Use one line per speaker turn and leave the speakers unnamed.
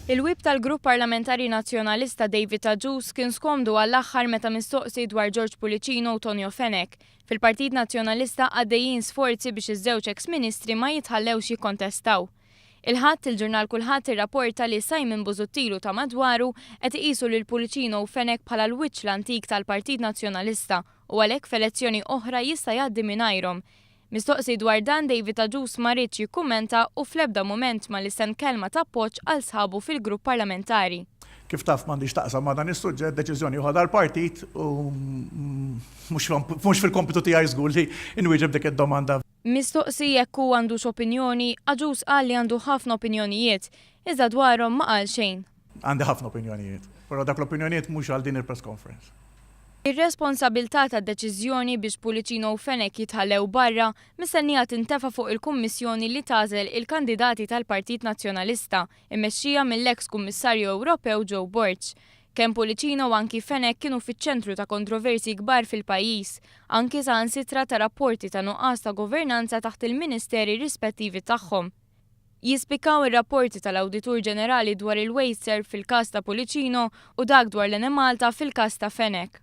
Il-Whip tal-Grupp Parlamentari Nazzjonalista David Agius kien skomdu għall-aħħar meta mistoqsi dwar George Pullicino u Tonio Fenech. Fil-Partit Nazzjonalista għaddejjin sforzi biex iż-żewġ eks-ministri ma jitħallewx jikkontestaw. Il-Ħadd, il-ġurnal Kullħadd irrapporta li Simon Busuttil u ta' madwaru qed iqisu lil Pullicino u Fenech bħala l-wiċċ l-antik tal-Partit Nazzjonalista u għalhekk f'elezzjoni oħra jista' jgħaddi mingħajrhom. Mistoqsi dwar dan, David Agius ma riedx jikkummenta u fl-ebda mument ma lissen kelma ta' appoġġ għal sħabu fil-grupp parlamentari.
Kif taf m'għandix x'taqsam ma' dan is-suġġett, deċiżjoni joħodha l-partit u mhux fil-kompitu tiegħi żgur li nwieġeb dik id-domanda.
Mistoqsi jekk hu għandux opinjoni, Agius qal li għandu ħafna opinjonijiet, iżda dwarhom ma qal xejn.
Għandi ħafna opinjonijiet, però dak l-opinjonijiet mhux għal din il-press conference.
Ir-responsabilità tad-deċiżjoni biex Pullicino u Fenech jitħallew barra mistennija tintefa' fuq il-Kummissjoni li tagħżel il-kandidati tal-Partit Nazzjonalista, immexxija mill-eks Kummissarju Ewropew Joe Borg. Kemm Pullicino u anki Fenech kienu fiċ-ċentru ta' kontroversji kbar fil-pajjiż, anki saħansitra ta' rapporti ta' nuqqas ta' governanza taħt il-ministeri rispettivi tagħhom. Jispikkaw ir-rapporti tal-Awditur Ġenerali dwar il-Wasteserv fil-każ ta' Pullicino u dak dwar l-Enemalta fil-każ ta' Fenech.